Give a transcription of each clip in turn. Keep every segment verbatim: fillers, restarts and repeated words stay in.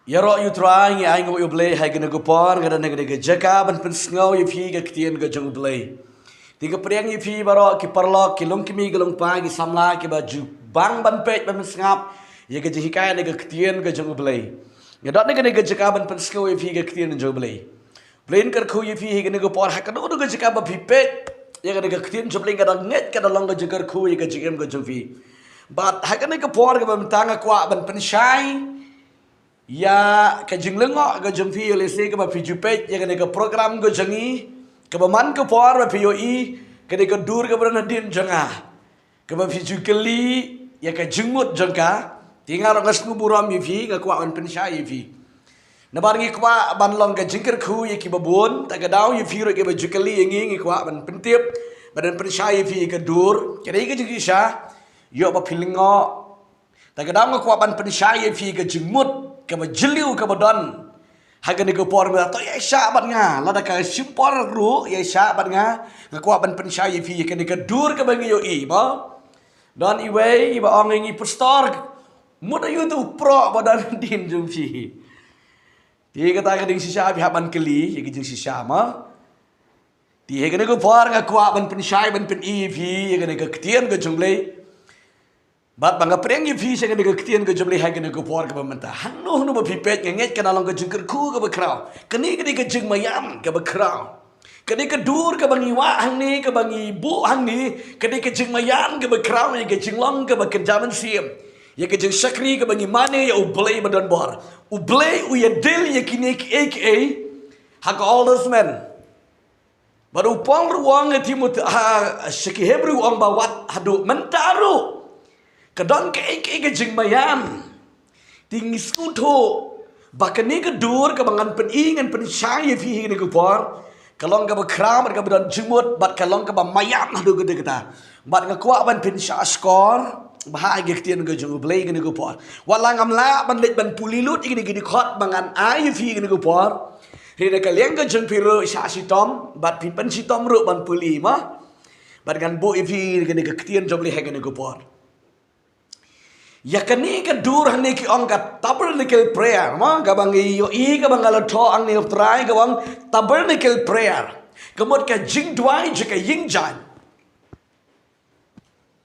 Ïaroh ïa u Trai, ngi ai nguh ïa u Blei ha kane ka por, nga don ha kane ka jaka ban pynsngew ïa phi ka ktien ka jong u Blei. Te nga pdiang ïa phi baroh ki paralok, ki longkmie ki longpa, ki samla kiba ju bang ban peit ban pynsngap ïa ka jinghikai na ka ktien ka jong u Blei. Nga don ha kane ka jaka ban pynsngew ïa phi ka ktien ka jong u Blei. Blei un kyrkhu ïa phi ha kane ka por, ha kano kano ka jaka ba phi peit ïa kane ka ktien jong u Blei, ka dang ngeit ka dang long ka jingkyrkhu ïa ka jingim ka jong phi. Bad ha kane ka por kaba mynta nga kwah ban pynshai ïa ka jinglyngngoh ka jong phi, ïa lehse kaba phi ju peit ïa kane ka program ka jong ngi, kaba man ka por ba phi ïohi kane ka dur kaba don hadien jong nga, kaba phi ju kylli ïa ka jingmut jong ka. Te nga ruh nga sngewburom ïa phi, nga kwah ban pynshai ïa phi. Namar ngi kwah ban long ka jingkyrkhu ïa kiba bun, ta ka daw ïa phi ruh kiba ju kylli ïa ngi, ngi kwah ban pyntip, ban pynshai ïa phi ïa ka dur. Ka dei ka jingshisha, ïoh ba phi lyngngoh. Ta ka daw nga kwah ban pynshai ïa phi ka jingmut kaba jylliew kaba don ha kane ka por mynta. To ïaishah bad nga, lada ka shim por ruh ïaishah bad nga. Nga kwah ban pynshai ïa phi ïa kane ka dur kaba ngi ïohi, mo. Don iwei iba ong ïa ngi, pastor, mut aïu uto u proh ba don hadien jong phi. Te kata ka jingshisha phi hap ban kylli ïa ka jingshisha, mo. Te ha kane ka por nga kwah ban pynshai ban pyni ïa phi ïa kane ka ktien ka jong u Blei. Bad ba nga pdiang ïa phi sha kane ka ktien ka jong u Blei ha kane ka por kaba mynta, hangno hangno ba phi peit, nga ngeit ka dang long ka jingkyrkhu kaba khraw. Kane ka dei ka jingmaïan kaba khraw. Kane ka dur kaba ngi wah hangne, kaba ngi buh hangne, kane ka jingmaïan kaba khraw ïa ka jinglong kaba kynja mynsiem, ïa ka jingshakri kaba ngi mane ïa u Blei ba donbor. U Blei u ïadil ïa kine kiei kiei ha ka Old Testament. Bad u Paul ruh u ong ha Timothi, ha, sha ki Hebru u ong ba wat haduh mynta ruh ka don kaei kaei ka jingmaïan. Te ngi sngewthuh ba kane ka dur kaba ngan pyni, ngan pynshai ïa phi ha kane ka por, ka long kaba khraw bad kaba don jingmut bad ka long kaba maïan haduh katta katta. Bad nga kwah ban pynshah shkor bha ïa ka ktien ka jong u Blei ha kane ka por. Wat la ngam lah ban leit ban pule lut ïa kine ki dkhot ba ngan ai ïa phi ha kane ka por, hynrei na ka liang ka jong phi ruh shah shitom bad phin pynshitom ruh ban pule, mo. Bad ngan buh ïa phi kane ka ktien jong u Blei ha kane ka por. Ïa kane ka dur hangne ki ong ka tabernacle prayer, mo, kaba ngi ïohi, kaba nga la thoh hangne, u Trai ka ong tabernacle prayer. Ka mut ka jingduwai jong ka ïing jaiñ.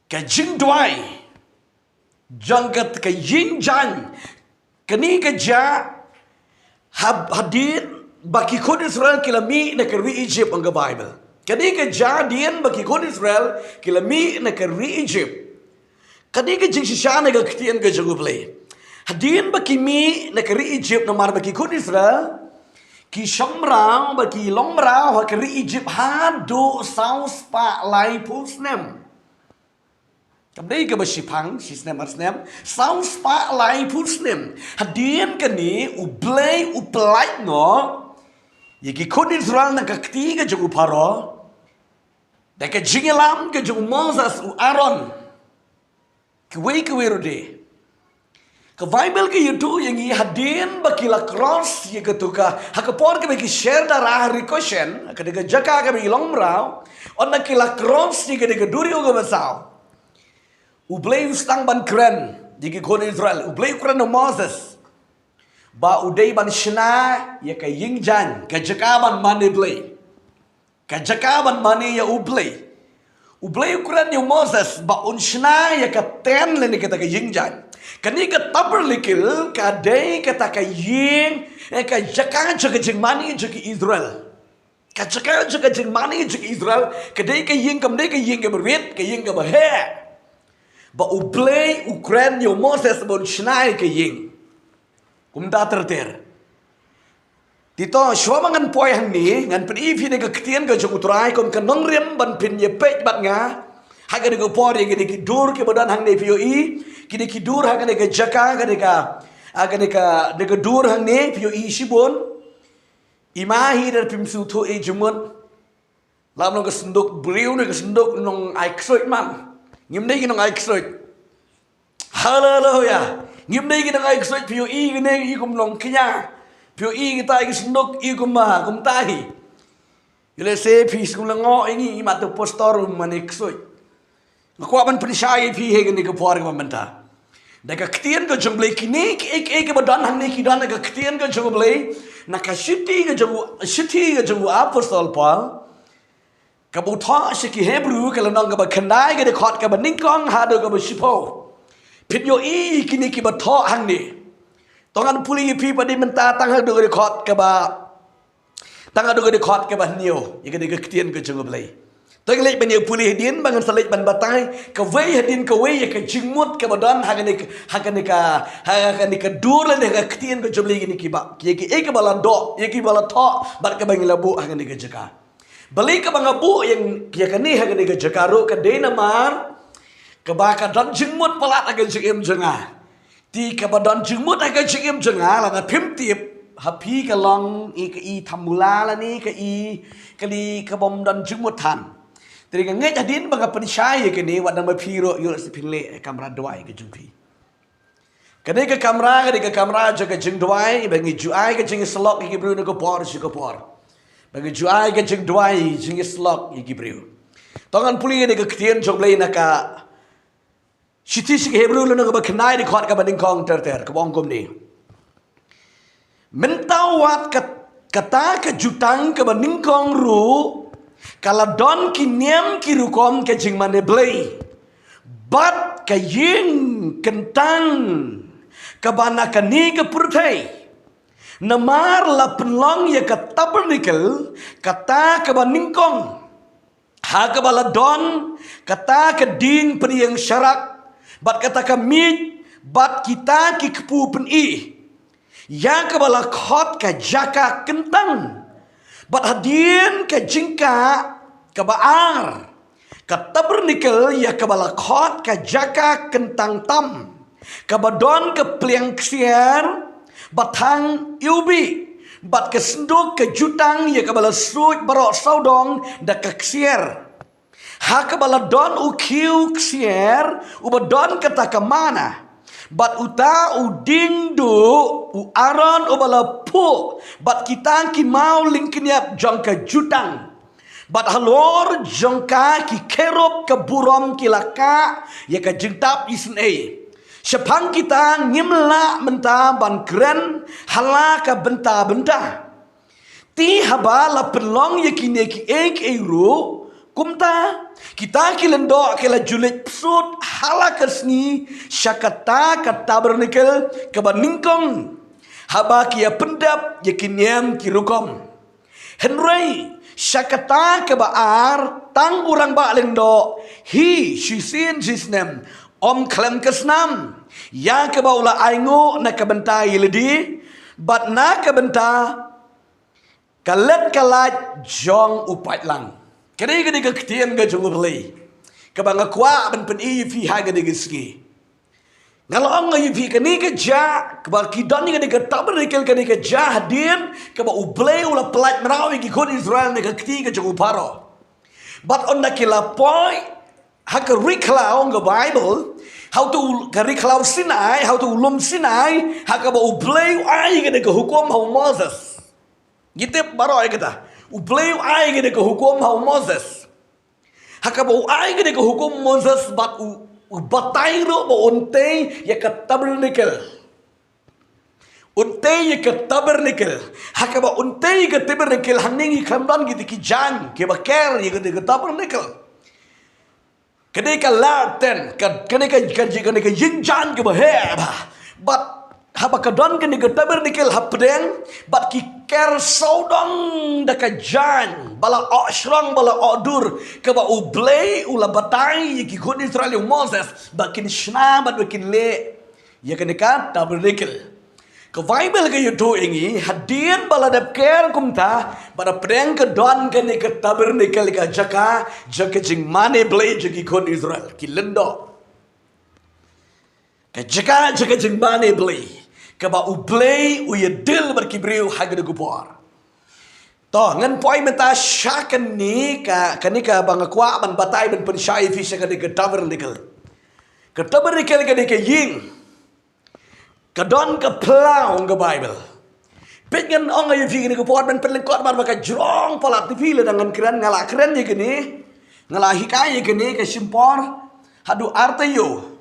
Ka jingduwai jong ka, ka ïing jaiñ. Kane ka jia ha, hadien ba ki khun Israel ki la mih na ka ri Egypt, ong ka Baibl. Kane ka jia hadien ba ki khun Israel ki la mih na ka ri Egypt. Kane ka jingshisha na ka ktien ka jong u Blei. Hadien ba ki mih na ka ri Egypt, namar ba ki khun Israel ki shong mraw bad ki long mraw ha ka ri Egypt haduh saw spah laiphew snem. Kam dei kaba shiphang, shi snem ar snem, saw spah laiphew snem. Hadien kane u Blei u pyllait noh ïa ki khun Israel na ka kti ka jong u Pharaoh da ka jingïalam ka jong u Moses, u Aaron, kiwei kiwei ruh de. Ka Baibl ka ïathuh ïa ngi hadien ba ki la cross ïa kato ka, ha ka por kaba ki sher dara ha ri Goshen, ha kane ka jaka kaba ki long mraw, ynda ki la cross ïa kane ka duriaw kaba saw, u Blei u sdang ban kren ïa ki khun Israel. U Blei u kren ïa u Moses ba u dei ban shna ïa ka ïing jaiñ, ka jaka ban mane Blei. Ka jaka ban mane ïa u Blei. U Blei u kren ïa u Moses ba un shna ïa ka tent lane kata ka ïing jaiñ. Kane ka tabernacle ka dei kata ka ïing, eh, ka jaka jong ka jingmane jong ki Israel. Ka jaka jong ka jingmane jong ki Israel ka dei ka ïing, kam dei ka ïing kaba rit, ka ïing kaba heh. Ba u Blei u kren ïa u Moses ba un shna ïa ka ïing. Kumta ter ter. Te to, shuwa ba ngan poi hangne, ngan pyni ïa phi na ka ktien ka jong u Trai kum ka nongrim ban pynïapeit bad nga ha kane ka por ïa kine ki dur kiba don hangne, phi ïohi. Kine ki dur ha kane ka jaka, kane ka, ha kane ka, kane ka dur hangne, phi ïohi shibun. Ima hi da phim sngewthuh ei jingmut. Lam long ka synduk briew ne ka synduk nongai ksuid man. Ngim dei ki nongai ksuid. Haleluya. Ngim dei ki nongai ksuid, phi ïohi kine i kum long kñia. Phi ïohi kita ki synduk i kum ma, kumta hi. Ïa lehse phi sngewlyngngoh ïa ngi, i mat u pastor um mane ksuid. Nga kwah ban pynshai ïa phi ha kane ka por kaba mynta. Da ka ktien ka jong U Blei, kine kiei kiei kiba don hangne ki don da ka ktien ka jong U Blei. Na ka shithi ka jong u, shithi ka jong u Apostol Paul, kaba u thoh sha ki Hebru, ka lynnong kaba khyndai, ka dkhot kaba nyngkong haduh kaba shiphew. Phin ïohi ïa kine kiba thoh hangne. To ngan pule ïa phi pat mynta tang haduh ka dkhot kaba Tang haduh ka dkhot kaba hynñiew, ïa kane ka ktien ka jong U Blei. To ngin leit ban ïa pule hadien, ba ngan sa leit ban batai kawei hadien kawei ïa ka jingmut kaba don ha kane ka, ha kane ka, ha kane ka dur lane ha ka ktien ka jong U Blei, ïa kine kiba, ïa kiei kiba la doh, ïa kiba la thoh, bad kaba ngi la buh ha kane ka jaka. Balei kaba nga buh ïa, ïa kane ha kane ka jaka ruh ka dei namar kaba ka don jingmut palat ha ka jingim jong nga. Te kaba don jingmut ha ka jingim jong nga, lada phim tip, ha phi ka long i ka i thamula lane ka i kali kabym don jingmut than. Te nga ngeit hadien ba nga pynshai ïa kane, wat nang ba phi ruh ïoh lehse phin leh ha ka kamra duwai ka jong phi. Kane ka kamra, kane ka kamra jong ka jingduwai, ba ngi ju ai ka jingïasyllok ïa ki briew na ka por sha ka por. Ba ngi ju ai ka jingduwai, jingïasyllok ïa ki briew. To ngan pule ïa kane ka ktien jong U Blei na ka shithi sha ki Hebru lynnong kaba khyndai, dkhot kaba nyngkong ter ter, kaba ong kumne. Mynta wat kat-, kata ka jutang kaba nyngkong ruh, ka la don ki niam ki rukom ka jingmane blei, bad ka ïing kyntang kaba na kane ka pyrthei. Namar la pynlong ïa ka tabernacle, kata kaba nyngkong, ha kaba la don kata ka dieng pynïeng sharak, bad kata ka miej, bad kita ki kpu pyni, ïa kaba la khot ka jaka kyntang. Bad hadien ka jingkah kaba ar, ka tabernacle ïa kaba la khot ka jaka kyntang tam, kaba don ka pliang ksiar, ba thang iwbih, bad ka synduk ka jutang ïa kaba la suid baroh sawdong da ka ksiar. Ha kaba la don u khiew ksiar uba don kata ka manna, bad uta u dieng duh u Aaron uba la phuh, bad kita ki maw lyngkniap jong ka jutang. Bad halor jong ka ki kherub ka burom ki la kah ïa ka jingtap isynei. Shaphang kita ngim lah mynta ban kren ha la ka bynta bynta. Te haba la pynlong ïa kine kiei kiei ruh kumta, kita ki lyngdoh ki la ju leit psut ha la ka sngi sha kata ka tabernacle kaba nyngkong, haba ki ïa pyndep ïa ki niam ki rukom. Hynrei sha kata kaba ar, tang u rangbah lyngdoh hi shisien shisnem, ym khlem ka snam ïa kaba u la ainguh na ka bynta ïa lade, bad na ka bynta ka leit ka lait jong u paidlang. Kane, kane ka ktien ka jong U Blei kaba nga kwah ban pyni ïa phi ha kane ka sngi. Nga la ong ïa phi, kane ka jaka kaba ki don ïa kane ka tabernacle, kane ka jaka hadien kaba U Blei u la pyllait mraw ïa ki khun Israel na ka kti ka jong u Pharaoh. Bad ynda ki la poi ha ka ri khlaw, ong ka Baibl, ha uto u, ka ri khlaw Sinai, ha uto u lum Sinai, ha kaba U Blei u ai ïa kane ka hukum ha u Moses. Ngi tip baroh ïa kata. U Blei u ai ïa kane ka hukum ha u Moses. Ha kaba u ai ïa kane ka hukum Moses, bad u, u batai ruh ba un tei ïa ka tabernacle. Un tei ïa ka tabernacle. Ha kaba un tei ïa ka tabernacle, hangne ngi khlem don kita ki jaiñ kiba ker ïa kane ka tabernacle. Kane ka lampten, ka, kane ka, ka, kane ka ïingjaiñ kaba heh bha. Bad haba ka don kane ka tabernacle hapdeng, bad ki ker sawdong da ka jaiñ ba la oh shrong, ba la oh dur, kaba U Blei u la batai ïa ki khun Israel, ïa u Moses, ba kin shna bad ba kin leh ïa kane ka tabernacle. Ka Baibl ka ïathuh ïa ngi, hadien ba la dep ker kumta, bad hapdeng ka don kane ka tabernacle, ka jaka, jaka jingmane blei jong ki khun Israel, ki lyngdoh. Ka jaka, jaka jingmane blei, kaba U Blei u ïadil bad ki briew ha kane ka por. To, ngan poi mynta sha kane ka, kane kaba nga kwah ban batai, ban pynshai ïa phi sha kane ka tabernacle. Ka tabernacle kane ka ïing. Ka don ka phyllaw, ong ka Baibl. Peit, ngan ong ïa phi kane ka por ban pynlyngkot namar ba ka jrong palat, te phi lada ngan kren, nga la kren ïa kane, nga la hikai ïa kane ka shim por haduh ar taïew.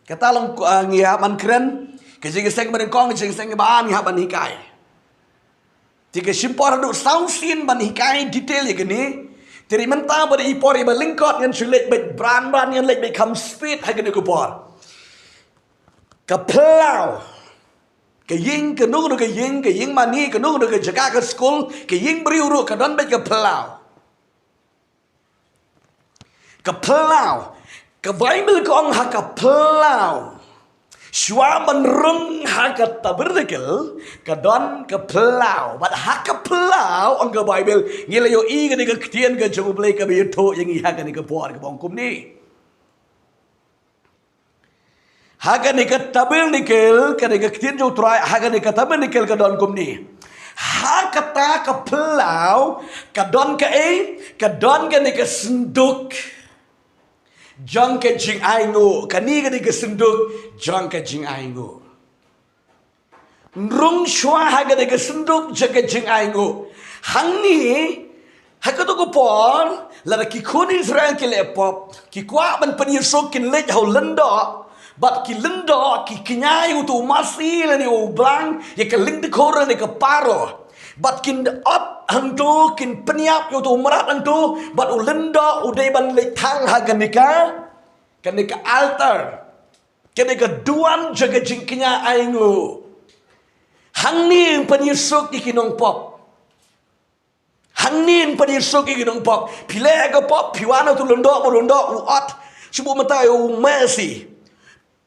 Kata long, ah, ngi hap ban kren. Ka jingïaseng ba nyngkong, ka jingïaseng ba ar ngi hap ban hikai. Te ka shim por haduh saw sien ban hikai detail ïa kane. Te mynta ba dei i por iba lyngkot, ngan shu leit beit bran bran, ngan leit beit kham speed ha kane ka por. Ka phyllaw. Ka ïing, kano kano ka ïing, ka ïing mane, kano kano ka jaka, ka skul, ka ïing briew ruh ka don beit ka phyllaw. Ka phyllaw. Ka Baibl ka ong ha ka phyllaw. Shuwa ban rung ha ka tabernacle, ka don ka phyllaw. Bad ha ka phyllaw, ong ka Baibl, ngi la ïohi kane ka ktien ka jong U Blei kaba ïathuh ïa ngi ha kane ka por kaba ong kumne. Ha kane ka tabernacle, kane ka ktien jong U Trai, ha kane ka tabernacle ka don kumne. Ha kata ka phyllaw, ka don kaei, ka don kane ka synduk jong ka jingainguh, kane kane ka synduk jong ka jingainguh. Nrung shuwa ha kane ka synduk jong ka jingainguh. Hangne, ha kato ka por, lada ki khun Israel ki leh pop, ki kwah ban pynïasuk kin leit ha u lyngdoh, bad ki lyngdoh, ki kñia ïa uto u masi lane u blang, ïa ka lyngdkhur lane ka paro. Bad kin ot hangto, kin pynïap ïa uto u mrad hangto, bad u lyngdoh u dei ban leit thang ha kane ka, kane ka altar. Kane ka duwan jong ka jingkñia ainguh. Hangne yn pynïasuk ïa ki nongpop. Hangne yn pynïasuk ïa ki nongpop. Phi leh ka pop, phi wan ha uto u lyngdoh, ba u lyngdoh u ot. Shu buh mynta ïa u masi.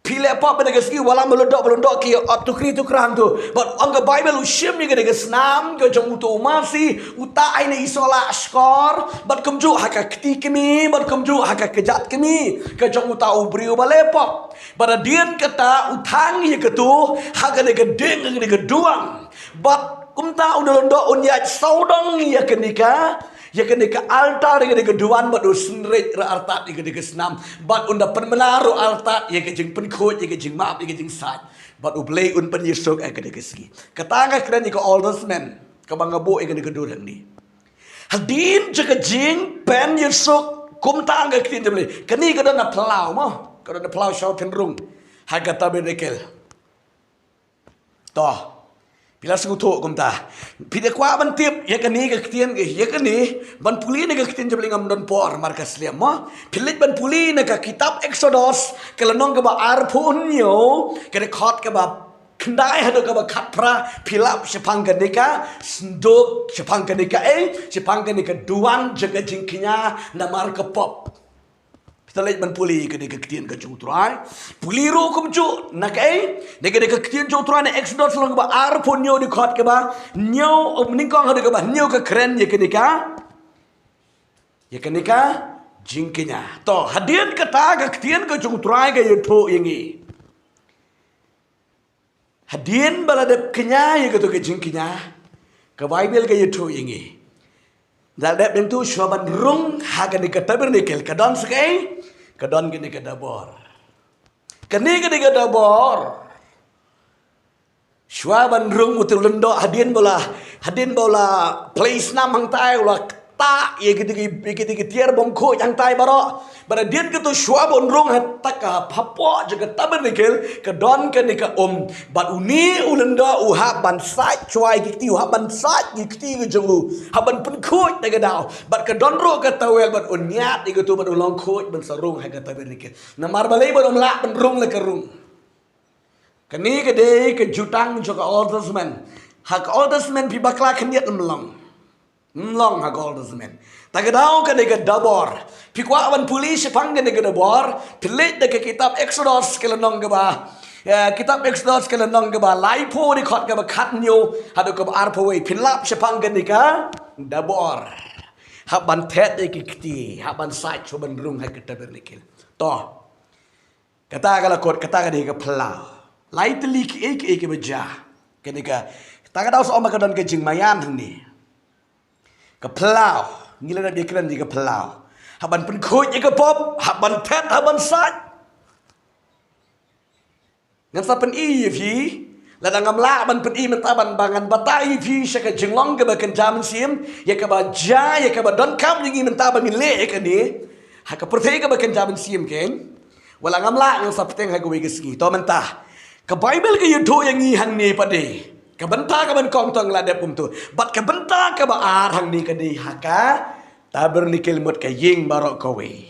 Phi leh pop mynta ka sngi, wallam ba u lyngdoh, ba u lyngdoh ki ot tukri tukra hangto. Bad ong ka Baibl u shim ïa kane ka snam ka jong uto u masi, uta ai na i sohlah shkor, bad kumjuh ha ka kti kmie, bad kumjuh ha ka kjat kmie ka jong uta u briew ba leh pop. Bad hadien kata u thang ïa kato ha kane ka dieng, ha kane ka duwan. Bad kumta u lyngdoh un ïaid sawdong ïa kane ka, ïa kane ka altar, ïa kane ka duwan, bad u synreit ruh artat ïa kane ka snam. Bad un da pynbna ruh artat ïa ka jingpynkhuid, ïa ka jingmap, ïa ka jingsait. Bad U Blei un pynïasuk ha kane ka sngi. Kata nga kren ïa ka Old Testament, kaba nga buh ïa kane ka dur hangne. Hadien jong ka jingpynïasuk, kumta ong ka ktien jong U Blei. Kane ka don na phyllaw mo. Ka don na phyllaw shuwa pynrung ha ka tabernacle. To. Phi la sngewthuh kumta. Phi da kwah ban tip ïa kane ka ktien, ïa kane, ban pule na ka ktien jong U Blei ngam don por mar ka slem mo. Phi leit ban pule na ka kitab Exodus, ka lynnong kaba arphew hynñiew, ka dkhot kaba khyndai haduh kaba khatphra, phi lap shaphang kane ka synduk, shaphang kane ka, eh, shaphang kane ka duwan jong ka jingkñia namar ka pop. Phi leit ban pule kane ka ktien ka jong U Trai. Pule ruh kumjuh na kaei, na kane ka ktien jong U Trai na Exodus lynnong kaba arphew hynñiew, dkhot kaba hynñiew, um, nyngkong haduh kaba hynñiew ka kren ïa kane ka, ïa kane ka jingkñia. To, hadien kata ka ktien ka jong U Trai ka ïathuh ïa ngi. Hadien ba la dep kñia ïa kato ka jingkñia, ka Baibl ka ïathuh ïa ngi. Da la dep ïa kato, shuwa ban rung ha kane ka tabernacle, ka don sa kaei, ka don kane ka dabor. Kane, kane ka dabor. Shuwa ban rung uto u lyngdoh, hadien ba la, hadien ba la plie snam hangtai, u la ktah ïa kito ki, ïa kito ki tiar bym khuid hangtai baroh. Bad hadien kato, shuwa ban rung ha kata ka hapoh jong ka tabernacle, ka don kane ka um. Bad une u lyngdoh u hap ban sait shuwa ïa ki kti, u hap ban sait ïa ki kti ka jong u, hap ban pynkhuid da ka daw. Bad ka don ruh ka tawel, bad un ñiad ïa kato, bad un long khuid ban sa rung ha ka tabernacle. Namar balei? Bad um lah ban rung la ka rung. Kane ka dei ka jutang jong ka Old Testament. Ha ka Old Testament phi bakla khyndiat, ym long. Ym long ha ka Old Testament. Ta ka daw kane ka dabor. Phi kwah ban pule shaphang kane ka dabor, phi leit da ka kitab Exodus ka lynnong kaba, eh, kitab Exodus ka lynnong kaba laiphew, dkhot kaba khathynñiew haduh kaba arphew wei. Phi lap shaphang kane ka dabor. Hap ban thet ïa ki kti, hap ban sait shuwa ban rung ha ka tabernacle. To. Kata ka la kut, kata ka dei ka phyllaw. Lai tylli kiei kiei kiba jia. Kane ka, kata ka daw sa ong ba ka don ka jingmaïan hangne. Ka phyllaw, ngi la dep ïakren ïa ka phyllaw. Hap ban pynkhuid ïa ka pop, hap ban thet, hap ban sait. Ngan sa pyni ïa phi, lada ngam lah ban pyni mynta, ban, ba ngan batai ïa phi sha ka jinglong kaba kynja mynsiem, ïa kaba jia, ïa kaba donkam ïa ngi mynta ba ngin leh ïa kane ha ka pyrthei kaba kynja mynsiem, keiñ. Wala ngam lah ngan sa pteng ha kawei ka sngi. To mynta ka Baibl ka ïathuh ïa ngi hangne pat de. Ka bynta ka ban kong to nga la dep kumto. Bad ka bynta kaba ar hangne ka dei ha ka tabernacle mut ka ïing baroh kawei.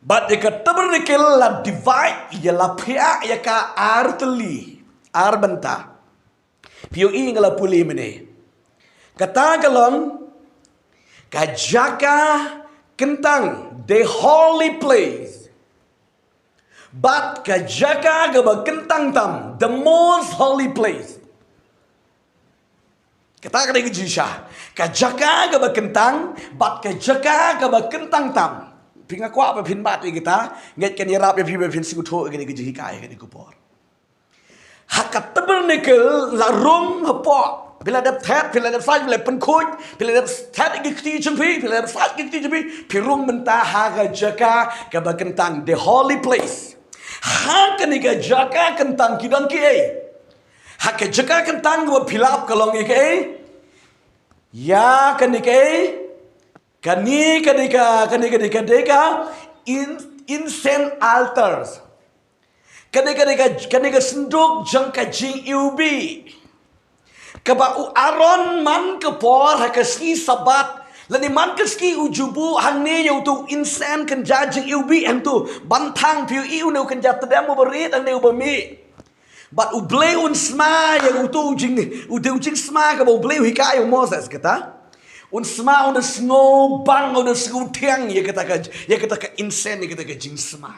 Bad ïa ka tabernacle la divide, ïa la phiah ïa ka ar tylli, ar bynta. Phi ïohi nga la pule mynne. Kata ka long ka jaka kyntang, the holy place. Bad ka jaka kaba kyntang tam, the most holy place. Kata ka dei ka jingshisha. Ka jaka kaba kyntang bad ka jaka kaba kyntang tam. Phi, nga kwah ba phin bat ïa kita, ngeit kan ïarap ïa phi ba phin sngewthuh ïa kane ka jinghikai ha kane ka por. Ha ka tabernacle la rung hapoh. Phi la dep thet, phi la dep sait, phi la dep pynkhuid, phi la dep thet ïa ki kti jong phi, phi la dep sait ïa ki kti jong phi, phi rung mynta ha ka jaka kaba kyntang, the holy place. Ha kane ka jaka kyntang ki don kiei? Ha ka jaka kyntang kaba phi lap ka long ïa kaei? Ïa kane kaei? Kane ka dei ka, kane ka dei ka dei ka in, incense altars. Kane ka dei ka, kane ka synduk jong ka jingiwbih. Kaba u Aaron man ka por ha ka sngi Sabbath lane man ka sngi u ju buh hangne ïa uto u incense kynja jingiwbih hangto ban thang, phi ïohi une u kynja tdem uba rit hangne uba mih. Bad U Blei un sma ïa uto u jing, uto u jingsma kaba U Blei u hikai ïa u Moses kata. Un sma, un da sngewbang, un da sngewthiang ïa kata ka, ïa kata ka incense, ïa kata ka jingsma.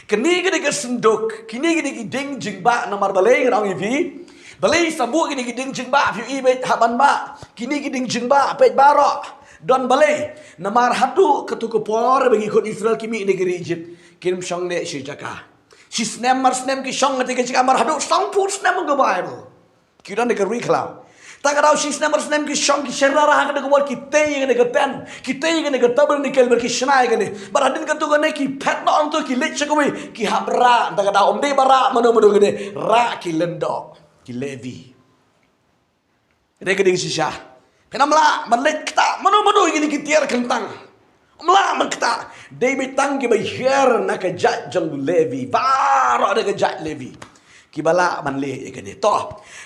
Kane ka dei ka synduk, kine ki dei ki dieng jingbah, namar balei nga ong ïa phi? Balei sa buh kine ki dieng jingbah, phi ïohi beit haba ban bah. Kine ki dieng jingbah peit baroh. Don balei? Namar haduh kato ka por ba ngi khun Israel ki mih na ka ri Egypt, kim shong ne shi jaka. Shi snem mar snem ki shong ha kata ka jaka, mar haduh sanphew snem ong ka Baibl. Ki don da ka ri khlaw. Ta ka daw shi snem mar snem ki shong, ki sher rah ha kata ka wall, ki tei ïa kane ka tent, ki tei ïa kane ka tabernacle, bad ki shna ïa kane. Bad hadien kato kane ki phet noh hangto, ki leit sha kawei, ki hap rah. Ta ka daw ym dei ba rah mano mano kane, rah ki lyngdoh, ki Levi. Re ka ding shisha. Phin ym lah ban leit ktah mano mano ïa kine ki tiar kyntang. Ym lah ban ktah. Dei beit tang kiba hiar na ka jait jong u Levi, baroh na ka jait Levi, kiba lah ban leh ïa kane. To,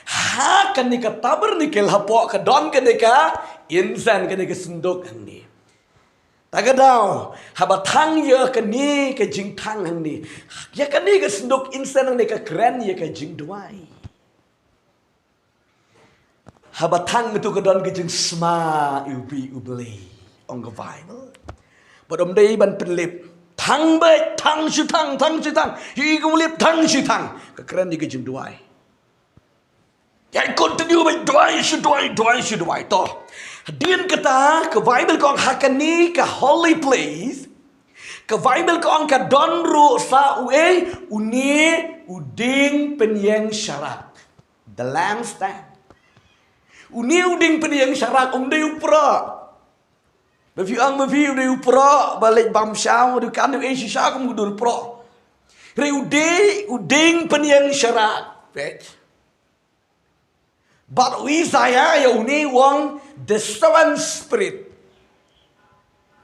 ha kane ka tabernacle hapoh ka don kane ka incense, kane ka synduk hangne. Ta ka daw haba thang ïa kane ka jingthang hangne, ïa kane ka synduk incense hangne ka kren ïa ka jingduwai. Haba thang, to ka don ka jingsma ïa u Blei, ong ka Baibl. Bad ym dei ban pynlip. Thang beit, thang shu thang, thang shu thang. Ïa ka lip, thang shu thang. Ka kren ïa ka jingduwai. Ïa continue beit, duwai shu duwai, duwai shu duwai. To, hadien kata ka Baibl ka ong ha kane ka holy place, ka Baibl ka ong ka don ruh sa uei, une u dieng pynïeng sharak. The lampstand. Une u dieng pynïeng sharak, um dei u proh. Ba phi ong ba phi u dei u proh, ba leit bam shaw, u dei kan u ei shisha kum u dur proh. Hynrei u dei u dieng pynïeng sharak. Peit. Bad u Isaiah ïa une u ong the seven spirit.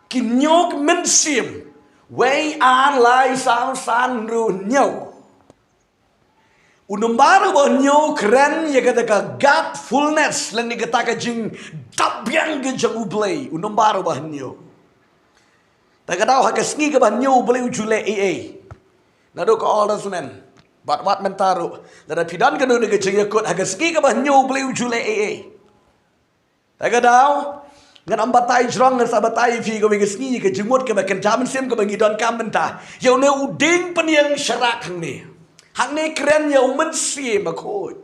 Ki hynñiew ki mynsiem. Wei, ar, lai, saw, san, hynriew, hynñiew. U nombar uba hynñiew kren ïa kata ka godfulness lane kata ka jingdap biang ka jong U Blei. U nombar uba hynñiew. Ta ka daw ha ka sngi kaba hynñiew U Blei u ju leh ei ei? Naduh ka Old Testament bad wat mynta ruh, lada phi don kano kano ka jingïakut, ha ka sngi kaba hynñiew U Blei u ju leh ei ei? Ta ka daw ngan ym batai jrong, ngan sa batai ïa phi kawei ka sngi, ka jingmut kaba kynja mynsiem kaba ngi donkam mynta. Ïa une u dieng pynïeng sharak hangne. Hangne kren ïa u Mynsiem Bakhuid.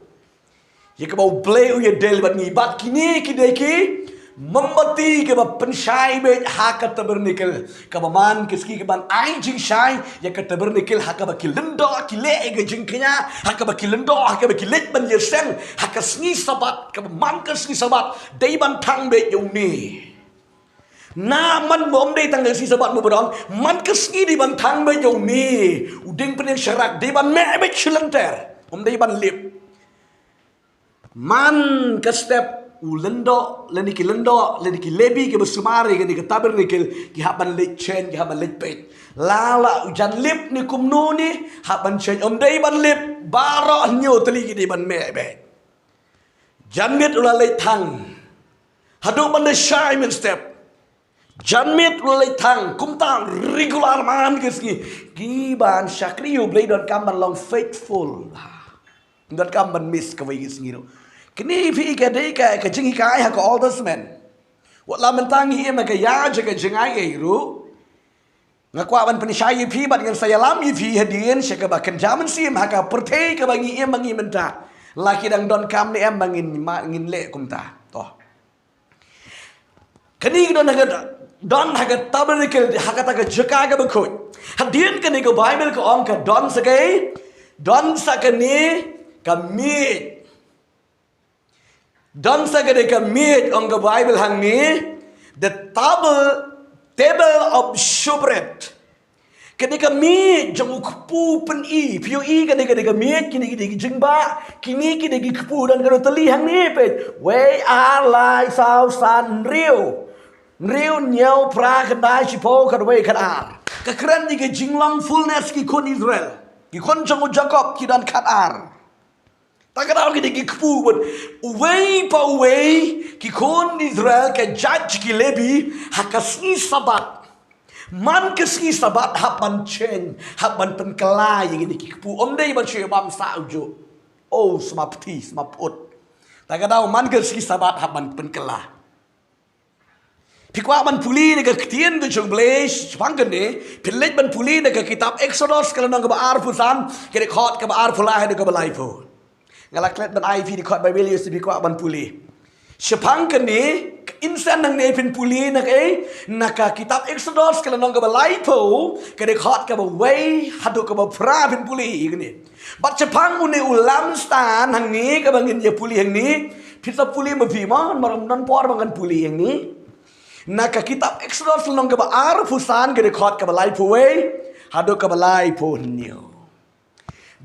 Ïa kaba U Blei u ïadei bad ngi, bad kine ki dei ki mombati kiba pynshai beit ha ka tabernacle. Kaba man ka sngi kaban ai jingshai ïa ka tabernacle, ha kaba ki lyngdoh ki leh ïa ka jingkñia, ha kaba ki lyngdoh, ha kaba ki leit ban ïaseng, ha ka sngi Sabbath, kaba man ka sngi Sabbath, dei ban thang beit ïa une. Na man ba ym dei tang ka sngi Sabbath mo ba don, man ka sngi dei ban thang beit ïa une. U dieng pynïeng sharak dei ban meh beit shi lynter. Ym dei ban lip. Man ka step u lyngdoh, lane ki lyngdoh, lane ki Lebi kiba sumar ïa kane ka tabernacle, ki hap ban leit change, ki hap ban leit peit. La la u jan lip ne kumno ne, hap ban change, ym dei ban lip, baroh hynñiew tylli ki dei ban meh beit. Jan miet u la leit thang. Haduh ban da shai mynstep. Jan miet u la leit thang, kumta regular man ka sngi. Ki ban shakri ïa u Blei donkam ban long faithful. Donkam ban miss kawei ka sngi ruh. Kine phi ka dei ka, ka jinghikai ha ka Old Testament. Wat la mynta ngi im ha ka ïa jong ka jingaiei ruh. Nga kwah ban pynshai ïa phi bad ngan sa ïalam ïa phi hadien sha kaba kynja mynsiem ha ka pyrthei kaba ngi im ba ngi mynta. La ki dang donkam ne em ba ngin ma, ngin leh kumta. To. Kane ka don ha ka, don ha ka tabernacle, ha kata ka jaka kaba khuid. Hadien kane ka Bible ka ong ka don sa kaei, don sa kane ka miej. Don sa kane ka miej, ong ka Bible hangne, the table, table of shewbread. Kane ka miej jong u kpu pyni, phi ïohi kane, kane ka miej, kine ki dei ki jingbah, kine ki dei ki kpu, don kano tylli hangne peit. Wei, ar, lai, saw, san, hynriew. Hynriew, hynñiew, phra, khyndai, shiphew, khatwei, khatar. Ka kren ïa ka jinglong fullness ki khun Israel. Ki khun jong u Jakob ki don khatar. Ta ka daw ki dei ki kpu bad uwei pa uwei ki khun Israel, ka jait ki Lebi, ha ka sngi Sabat. Man ka sngi Sabat hap ban change, hap ban pynkylla ïa kine ki kpu. Ym dei ban shu bam sah ujuh. Oh, sma pti, sma put. Ta ka daw man ka sngi Sabat hap ban pynkylla. Phi kwah ban pule na ka ktien ka jong U Blei shaphang kane, phin leit ban pule na ka kitab Exodus ka lynnong kaba arphew san, ka dkhot kaba arphew lai haduh kaba laiphew. Nga la klet ban ai phi dkhot Bible ïa phi kwah ban pule. Shaphang kane, ka insen nangne phin pule na ka, eh, na ka kitab Exodus ka lynnong kaba laiphew, ka dkhot kaba wei haduh kaba phra phin pule ïa kane. Bad shaphang une u lampstand hangne kaba ngin ïa pule hangne, phi sa pule ma phi mo, namar ym don por ba ngan pule hangne. Na ka kitab Exodus lynnong kaba arphew san, ka dkhot kaba laiphew wei haduh kaba laiphew hynñiew.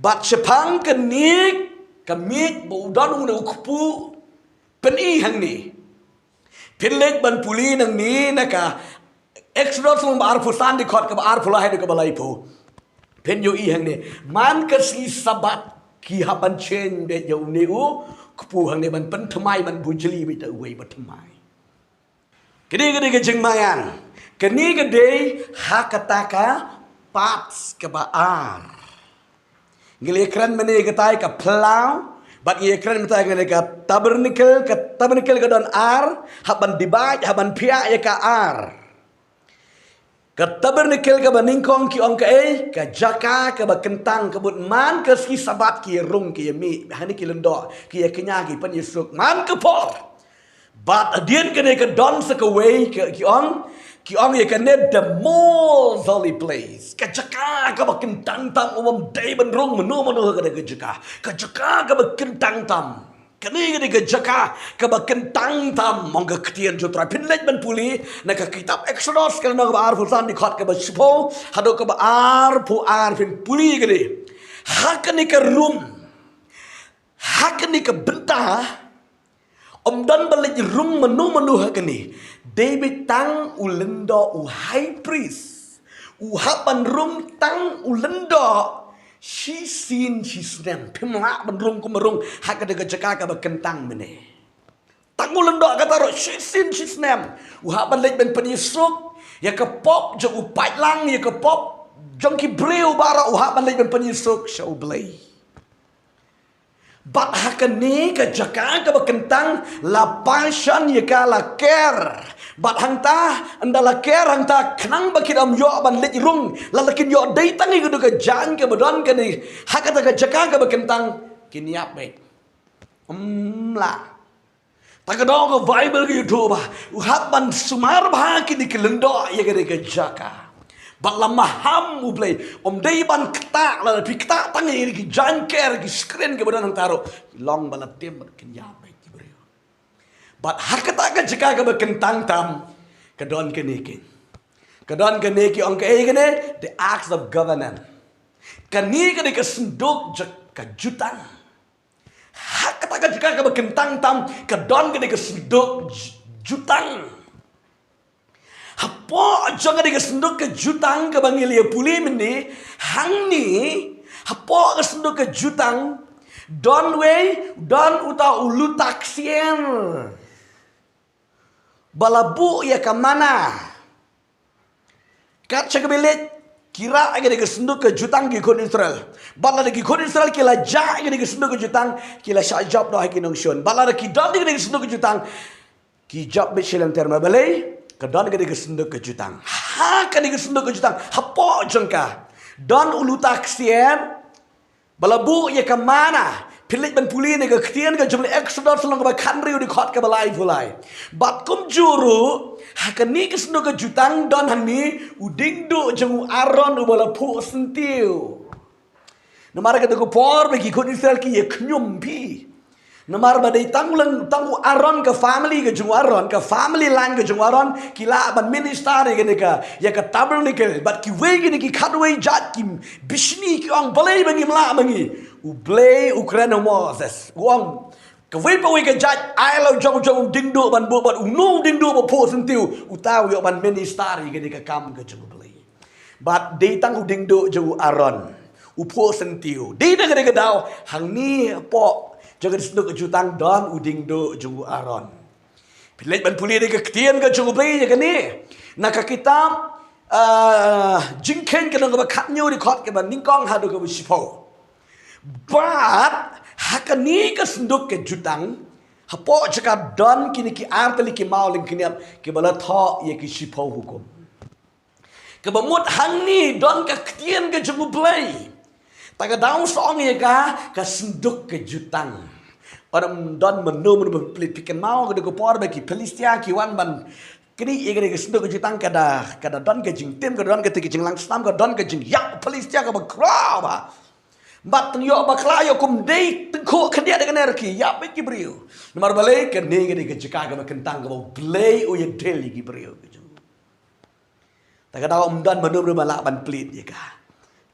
Bad shaphang kane ka miej ba u don une u kpu pyni hangne. Phin leit ban pule nangne na ka Exodus lynnong ba arphew san, dkhot kaba arphew lai haduh kaba laiphew. Phin ïohi hangne. Man ka sngi Sabat ki hap ban change beit ïa une u kpu hangne, ban pynthymmai, ban bujli beit da uwei ba thymmai. Kane ka dei ka jingmaïan. Kane ka dei ha kata ka parts kaba ar. Ngi la ïakren mynne ïa katai ka phyllaw, bad ngi ïakren mynta ïa kane ka tabernacle, ka tabernacle ka don ar, hap ban divide, hap ban phiah ïa ka ar. Ka tabernacle kaba nyngkong ki ong kaei, ka jaka kaba kyntang, ka mut man ka sngi Sabat ki ïa rung, ki ïa mih, hangne ki lyngdoh, ki ïa kñia, ki pynïasuk, man ka por. Bad hadien kane ka don sa kawei, ka, ki ong, ki ong ïa kane the most holy place. Ka jaka kaba kyntang tam, ym dei ban rung mano mano ha kane ka jaka. Ka jaka kaba kyntang tam. Kane ka dei ka jaka kaba kyntang tam, ong ka ktien jong U Trai. Phin leit ban pule na ka kitab Exodus ka lynnong kaba arphew san, dkhot kaba shiphew haduh kaba arphew ar, phin pule kane. Ha kane ka room, ha kane ka bynta, ym don ba leit rung mano mano ha kane. Dei beit tang u lyngdoh, u high priest. U hap ban rung tang u lyngdoh shisien shisnem. Phim lah ban rung kum ba rung ha kane ka jaka kaba kyntang mynne. Tang u lyngdoh kata ruh shisien shisnem u hap ban leit ban pynïasuk ïa ka pop jong u paidlang, ïa ka pop jong ki briew baroh, u hap ban leit ban pynïasuk sha U Blei. Bad ha kane ka jaka kaba kyntang la passion ïa ka, la ker. Bad hangta, ynda la ker hangta, khnang ba kin ym ïoh ban leit rung, la la kin ïoh dei tang ïa katu ka jaiñ kaba don kane ha kata ka jaka kaba kyntang, kin ïap beit. Ym lah. Ta ka daw ka Bible ka ïathuh ba u hap ban sumar bha kine ki lyngdoh ïa kane ka jaka. Bad la maham U Blei, ym dei ban ktah, la phi ktah tang ïa ki jaiñ ker, ki screen kiba don hangta ruh, long ba la tim bad kin ïap beit ki briew. Bad ha kata ka jaka kaba kyntang tam, ka don kane keiñ. Ka don kane ki ong kaei kane, the Ark of Covenant. Kane ka dei ka synduk jong ka jutang. Ha kata Ka jaka kaba kyntang tam ka don kane ka sanduk ju-, jutang. Hapoh jong kane ka sanduk ka jutang kaba ngi la ïa pule mynne, hangne, hapoh ka sanduk ka jutang, don wei, don uta u luta ksiar ba la buh ïa ka manna. Kat sha kaba ïaleit, ki rah ïa kane ka sanduk ka jutang ki khun Israel. Bad lada ki khun Israel ki la jah ïa kane ka sanduk ka jutang, ki la shah jop noh ha ki nongshun. Bad lada ki don ïa kane ka sanduk ka jutang, ki jop beit shi lynter. Ma balei? Ka don ïa kane ka sanduk ka jutang. Ha kane ka sanduk ka jutang, hapoh jong ka don u luta ksiar ba la buh ïa ka manna. Phi leit ban pule na ka ktien ka jong U Blei, Exodus lynnong kaba khathynriew, dkhot kaba laiphew lai. Bad kumjuh ruh, ha kane ka sanduk ka jutang don hangne u diengduh jong u Aaron uba la phuh syntiew. Namar kata ka por ba ki khun Israel ki ïa khñium phi. Namar ba dei tang u lang, tang u Aaron, ka family ka jong u Aaron, ka family line ka jong u Aaron, ki lah ban minister ïa kane ka, ïa ka tabernacle. Bad kiwei kine ki khatwei jait ki bishni ki ong, balei ba ngim lah ma ngi? U Blei u kren ha u Moses, u ong, kawei pa wei ka jait ai la u jong u jong u diengduh ban buh, bad uno u diengduh ba phuh syntiew, uta u ïoh ban minister ïa kane ka kam ka jong U Blei. Bad dei tang u diengduh jong u Aaron u phuh syntiew. Dei na kane ka daw, hangne hapoh jong ka sanduk ka jutang don u diengduh jong u Aaron. Phi leit ban pule da ka ktien ka jong U Blei ïa kane na ka kitab, ah, Jingkheiñ ka lynnong kaba khathynñiew, dkhot kaba nyngkong haduh kaba shiphew. Bad ha kane ka sanduk ka jutang, hapoh jaka don kine ki artylli ki maw lyngkniap kiba la thoh ïa ki shiphew hukum. Kaba mut hangne don ka ktien ka jong U Blei. Ta ka daw sa ong ïa ka, ka sanduk ka jutang. Ym don mano mano ba pynplie. Phi kynmaw ka dei ka por ba ki Philistia ki wan ban knieh ïa ka sanduk ka jutang, ka da, ka da don ka jingtim, ka da don ka jinglang snam, ka don ka jingïap Philistia kaba khraw bha. Bad tang ïoh bakla ïoh kum dei tyngkhuh khyndiat da kane ruh ki ïap beit ki briew. Namar balei? Kane ka dei ka jaka kaba kyntang kaba U Blei u ïa dei ïa ki briew. Ta ka daw ym don mano mano ba lah ban plie ïa ka.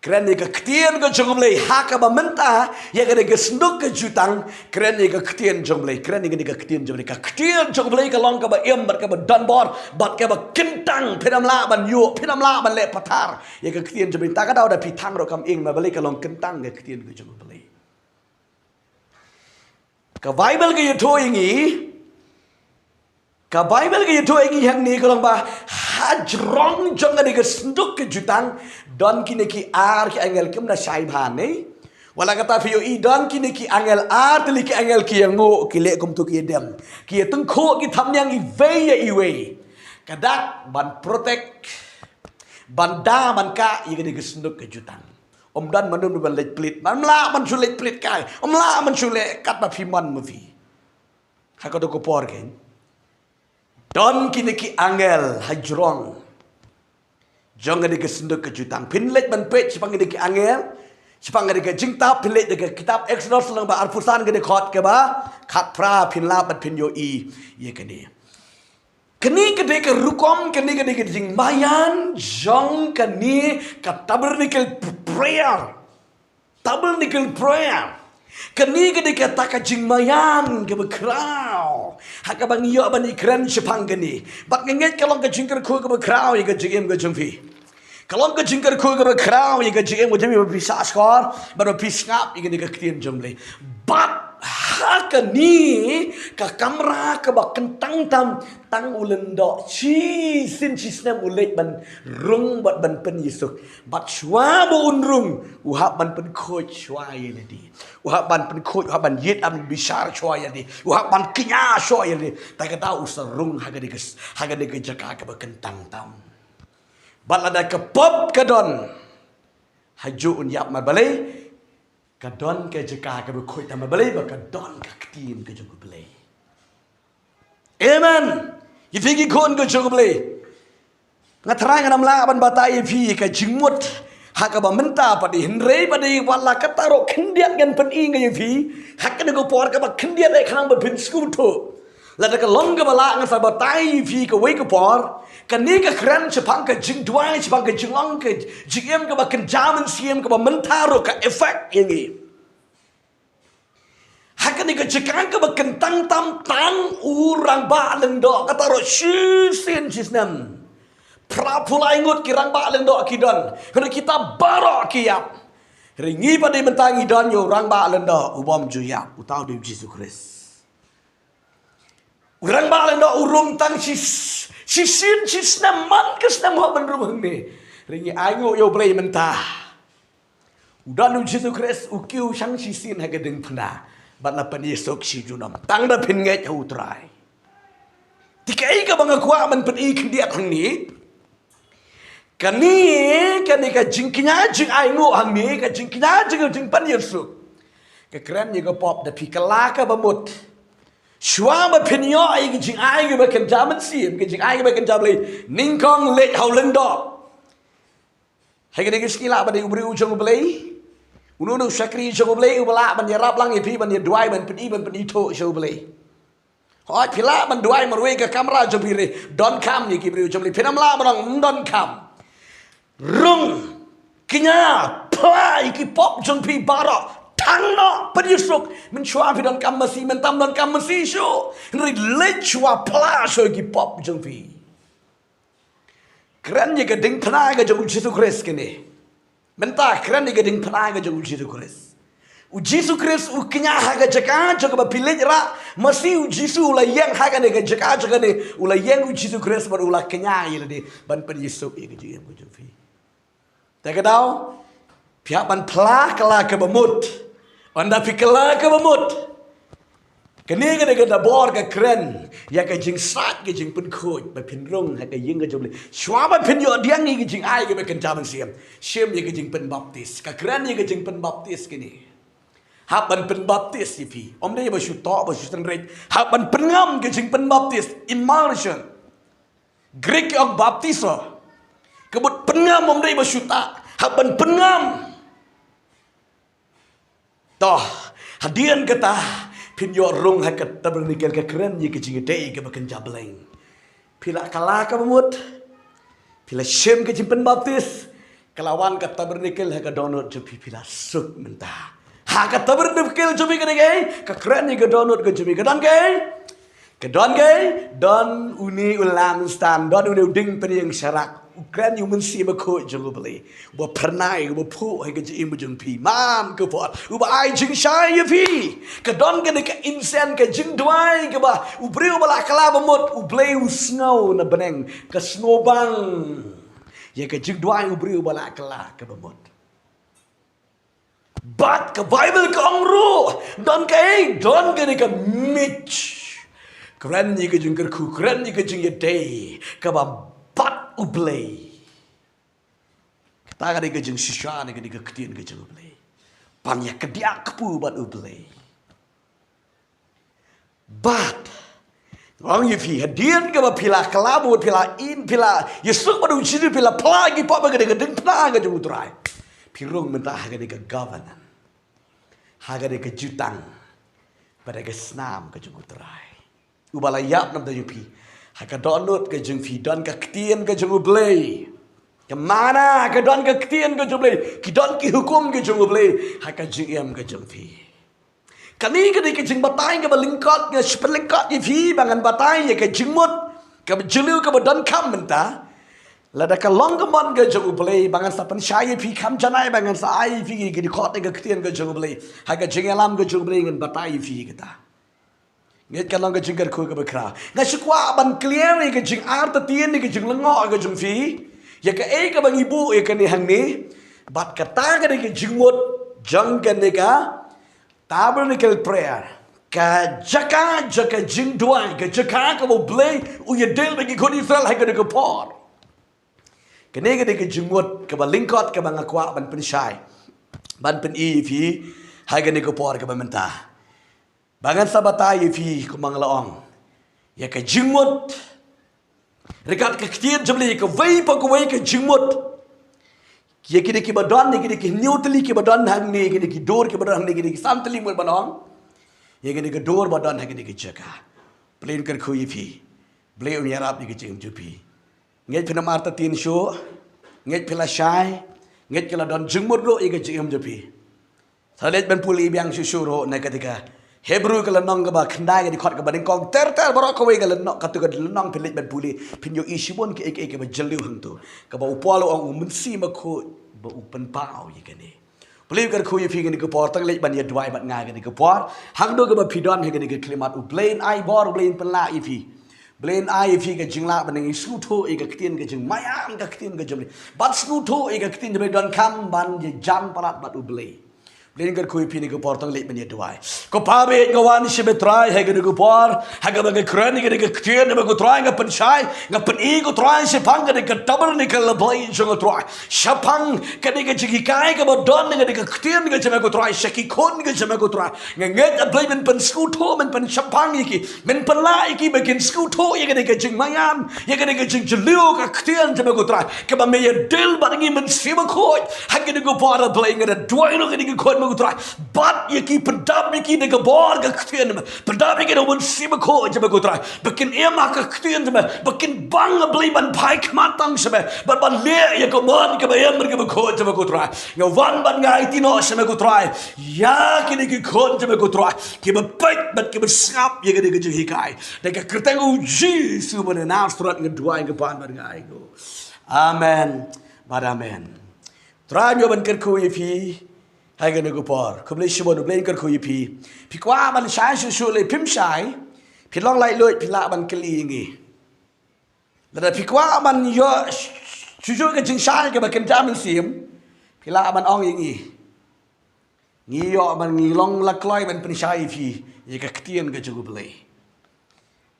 Kren ïa ka ktien ka jong U Blei ha kaba mynta, ïa kane ka sanduk ka jutang, kren ïa ka ktien jong U Blei, kren ïa kane ka ktien jong U Blei. Ka ktien jong U Blei ka long kaba im bad kaba donbor bad kaba kyntang, phin ym lah ban ïoh, phin ym lah ban leh pathar ïa ka ktien jong U Blei. Ta ka daw da phi thang ruh kam ing, ma balei? Ka long kyntang ka ktien ka jong U Blei. Ka Baibl ka ïathuh ïa ngi, ka Baibl ka ïathuh ïa ngi hangne, ka long ba hajrong jong kane ka sanduk ka jutang don kine ki ar ki angel, kim da shai bha ne. Wat la katta phi ïohi don kine ki angel, artylli ki angel ki ïanguh, ki leh kumto, ki ïadem, ki ïatyngkhuh, ki thamniang iwei ïa iwei. Ka dak ban protect, ban da, ban kah ïa kane ka sanduk ka jutang. Ym don mano mano ban leit plie. Ym lah ban shu leit plie kai. Ym lah ban shu leh katba phi mon ma phi. Ha kato ka por kein, don kine ki angel hajrong jong kane ka sanduk ka jutang. Phin leit ban peit shaphang kine ki angel, shaphang kane ka jingtap, phin leit da ka kitab Exodus lynnong ba arphew san, ka dkhot kaba khatphra, phin lap bad phin ïohi ïa kane. Kane ka dei ka rukom, kane ka dei ka jingmaïan jong kane ka tabernacle prayer. Tabernacle prayer. Kane ka dei kata ka jingmaïan kaba khraw ha kaba ngi ïoh ban ïakren shaphang kane. Bad nga ngeit ka long ka jingkyrkhu kaba khraw ïa ka jingim ka jong phi. Ka long ka jingkyrkhu kaba khraw ïa ka jingim ka jong phi, ba phi sngap shkor bad ba phi sngap ïa kane ka ktien jong U Blei. Bad ha kane ka kamra kaba kyntang tam, tang u lyngdoh shisien shisnem u leit ban rung bad ban pynïasuk. Bad shuwa ba un rung, u hap ban pynkhuid shuwa ïa lade. U hap ban pynkhuid, u hap ban ïit, hap ban bishar shuwa ïa lade. U hap ban kñia shuwa ïa lade. Ta kata u sa rung ha kane ka, ha kane ka jaka kaba kyntang tam. Bad lada ka pop ka don, hajuh un ïap. Ma balei? Ka don ka jaka kaba khuid tam. Ma balei? Ba ka don ka ktien ka jong U Blei. Amen. Ïa phi ki khun ka jong U Blei, nga tharai ngan ym lah ban batai ïa phi ka jingmut ha kaba mynta pat, hynrei pat wat la katta ruh khyndiat ngan pyni ïa phi ha kane ka por kaba khyndiat, eh, khnang ba phin sngewthuh. Lada ka long kaba lah, ngan sa batai ïa phi kawei ka por. Kane ka kren shaphang ka jingduwai, shaphang ka jinglong ka jingim kaba kynja mynsiem, kaba mynta ruh ka effect ïa ngi. Ha Kane ka jaka kaba kyntang tam tang u rangbah lyngdoh, kata ruh shisien shisnem. Phra phew lai ngut ki rangbah lyngdoh ki don. Hynrei kita baroh ki ïap. Hynrei ngi pat dei mynta ngi don ïa u rangbah lyngdoh u bym ju ïap, uta u dei u Jisu Khrist. U rangbah lyngdoh u rung tang shis-, shisien shisnem, man ka snem hok ban rung hangne. Hynrei ngi ainguh ïa U Blei mynta. U don u Jisu Khrist u kiew shang shisien ha ka diengphna bad la pynïasuk shi junom. Tang da phin ngeit ha U Trai. Te kaei kaba nga kwah ban pyni khyndiat hangne. Kane, kane ka jingkñia jingainguh hangne, ka jingkñia jing, jingpynïasuk. Ka kren ïa ka pop da phi kylla kaba mut. Shuwa ba phin ïoh ïa ka jingai kaba kynja mynsiem, ka jingai kaba kynja Blei, nyngkong leit ha u lyngdoh. Ha kane ka sngi lah ba dei u briew jong U Blei. Uno uno u shakri jong U Blei uba lah ban ïarap lang ïa phi, ban ïaduwai, ban pyni, ban pyni thuh sha U Blei. Hooid, phi lah ban duwai marwei ka kamra jong phi re, donkam ïa ki briew jong U Blei. Phin ym lah ban ong ym donkam. Rung, kñia, phla ïa ki pop jong phi baroh. Tang noh, pynïasuk. Mynshuwa phi donkam masi, mynta ym donkam masi shuh. Hynrei leit shuwa phla shuh ïa ki pop jong phi. Kren ïa ka diengphna ka jong u Jisu Khrist kane. Mynta kren ïa ka diengphna ka jong u Jisu Khrist. U Jisu Khrist u kñia ha ka jaka jong kaba phi leit rah. Masi u Jisu u la ïeng ha kane ka jaka jong kane. U la ïeng u Jisu Khrist bad u la kñia ïa lade ban pynïasuk ïa ka jingim ka jong phi. Te ka daw, phi hap ban phla kylla kaba mut. Ynda phi kylla kaba mut, kane ka dei ka dabor ka kren ïa ka jingsaid, ka jingpynkhuid ba phin rung ha ka ïing ka jong U Blei. Shuwa ba phin ïoh pdiang ïa ka jingai kaba kynja mynsiem, shim ïa ka jingpynbaptis. Ka kren ïa ka jingpynbaptis kane. Hap ban pynbaptis ïa phi. Ym dei ba shu toh, ba shu sngewrit. Hap ban pynngam ka jingpynbaptis, immersion. Greek ki ong baptizo. Ka mut pynngam, ym dei ba shu tah. Hap ban pynngam. To, hadien kata, phin ïoh rung ha ka tabernacle, ka kren ïa ka jingïadei kaba kynja bneng. Phi la kylla kaba mut. Phi la shim ka jingpynbaptis. Ka la wan ka tabernacle ha ka dohnud jong phi, phi la suk mynta. Ha ka tabernacle jong phi ka don kaei? Ka kren ïa ka dohnud ka jong phi, ka don kaei? Ka don kaei? Don une u lampstand, don une u dieng pynïeng sharak. U kren ïa u Mynsiem Bakhuid jong U Blei. Uba phyrnai, uba phuh ha ka jingim jong phi man ka por. Uba ai jingshai ïa phi. Ka don kane ka incense, ka jingduwai kaba u briew uba la kylla ba mut, U Blei u sngew na bneng. Ka sngewbang ïa ka jingduwai u briew uba la kylla kaba mut. Bad ka Baibl ka ong ruh, don kaei? Don kane ka miej. Kren ïa ka jingkyrkhu, kren ïa ka jingïadei kaba bad U Blei. Kata ka dei ka jingshisha ne ka dei ka ktien ka jong U Blei. Ban ïa kdiah kpu bad U Blei. Bad nga ong ïa phi, hadien kaba phi la kylla bud, phi la im, phi la ïasuk bad U Jisu, phi la phla ïa ki pop, ha kane ka diengphna ka jong U Trai, phi rung mynta ha kane ka covenant, ha kane ka jutang bad ha ka snam ka jong U Trai. Uba la ïap na bynta jong phi. Ha ka dohnud ka jong phi don ka ktien ka jong U Blei. Ka manna, ka don ka ktien ka jong U Blei. Ki don ki hukum ka jong U Blei ha ka jingim ka jong phi. Kane ka dei ka jingbatai kaba lyngkot, nga shu pynlyngkot ïa phi ba ngan batai ïa ka jingmut kaba jylliew kaba donkam mynta. Lada ka long ka mon ka jong U Blei, ba ngan sa pynshai ïa phi, kham janai ba ngan sa ai ïa phi ki dkhot ne ka ktien ka jong U Blei. Ha ka jingïalam ka jong U Blei ngan batai ïa phi kata. Ngeit ka long ka jingkyrkhu kaba khraw. Nga shu kwah ban clear ïa ka jingartatien, ïa ka jinglyngngoh ka jong phi. Ïa kaei kaba ngi buh ïa kane hangne. Bad kata ka dei ka jingmut jong kane ka tabernacle prayer. Ka jaka, jaka jingduwai, ka jaka kaba U Blei u ïadil bad ki khun Israel ha kane ka por. Kane ka dei ka jingmut kaba lyngkot kaba nga kwah ban pynshai, ban pyni ïa phi ha kane ka por kaba mynta. Ba ngan sa batai ïa phi kumba nga la ong ïa ka jingmut. Ryngkat ka ktien jong U Blei, kawei pa kawei ka jingmut. Ïa kine kiba don, ïa kine ki hynñiew tylli kiba don hangne, ïa kine ki dur kiba don hangne, ïa kine ki san tylli, mut ban ong ïa kine ki dur ba don ha kine ki jaka. U Blei un kyrkhu ïa phi. U Blei un ïarap ïa ka jingim jong phi. Ngeit phin ym artatien shuh. Ngeit phi la shai. Ngeit ka la don jingmut ruh ïa ka jingim jong phi. Sa leit ban pule biang shuh shuh ruh na kata ka Hebru ka lynnong kaba khyndai, ka dkhot kaba nyngkong ter ter, baroh kawei ka lynnong, kato ka lynnong phin leit ban pule, phin ïohi shibun kiei kiei kiba jylliew hangto. Kaba u Paul u ong u Mynsiem Bakhuid ba u pynpaw ïa kane. Pule, kyrkhu ïa phi kane ka por, tang leit ban ïa duwai bad nga kane ka por. Hangno kaba phi don ha kane ka khyllipmat, U Blei un ai bor, U Blei un pynlah ïa phi. Blei un ai ïa phi ka jinglah ban nang sngewthuh ïa ka ktien ka jingmaïan, ka ktien ka jong U Blei. Bad sngewthuh ïa ka ktien jong U Blei, donkam ban ïa jan palat bad U Blei. Blei un kyrkhu ïa phi kane ka por, tang leit ban ïa duwai. Ko Pa ba ïeit, nga wan sha me Trai ha kane ka por, ha kaba nga kren ïa kane ka ktien, me ko Trai, nga pynshai, nga pyni ko Trai shaphang kane ka tabernacle, la Blei jong nga Trai. Shaphang kane ka jinghikai kaba don ha kane ka ktien ka jong me ko Trai, sha ki khun ka jong me ko Trai. Nga ngeit, a Blei, men pynsngewthuh, men pynshemphang ïa ki, men pynlah ïa ki ba kin sngewthuh ïa kane ka jingmaïan, ïa kane ka jingjylliew ka ktien jong me ko Trai. Kaba me ïa deal bad ngi, Mynsiem Bakhuid, ha kane ka por, a Blei, nga da duwai ruh ïa kine ki khun me ko Trai. Bat ïa ki, pyndap ïa ki da ka bor ka ktien jong me. Pyndap ïa ki da u Mynsiem Bakhuid jong me ko Trai. Ba kin im ha ka ktien jong me. Ba kin bang, a Blei, ban phai khmat tang sha me. Ban, ban leh ïa ka mon kaba im bad kaba khuid jong me ko Trai. Nga wan bad nga aiti noh sha me ko Trai ïa kine ki khun jong me ko Trai, kiba peit bad kiba sngap ïa kane ka jinghikai. Da ka kyrteng U Jisu ba na Nasareth nga duwai, nga pan bad nga ainguh. Amen bad amen. Trai, nga ban kyrkhu ïa phi ha kane ka por. Khublei shibun, U Blei un kyrkhu ïa phi. Phi kwah ban shai shuh shuh lei, phim shai, phi long laitluid, phi lah ban kylli ïa ngi. Lada phi kwah ban ïoh shuh shuh ka jingshai kaba kynja mynsiem, phi lah ban ong ïa ngi. Ngi ïoh ban, ngi long la kloi ban pynshai ïa phi ïa ka ktien ka jong U Blei.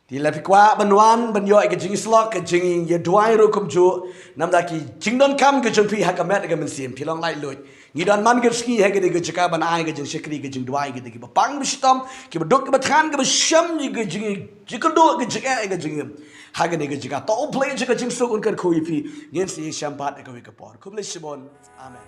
Te lada phi kwah ban wan ban ïoh ïa ka jingïasyllok, ka jingïaduwai ruh kumjuh, namar da ki jingdonkam ka jong phi ha ka met ka mynsiem, phi long laitluid. Ngi don man ka sngi ha kane ka jaka ban ai ka jingshakri, ka jingduwai, kata kiba pang ba shitom, kiba duk kiba thngan, kiba shem ïa ka jing, jingkyrduh, ka jingeh, ka jingim. Ha kane ka jaka, to U Blei jong ka jingsuk un kyrkhu ïa phi. Ngin sa ïashem pat ha kawei ka por. Khublei shibun. Amen.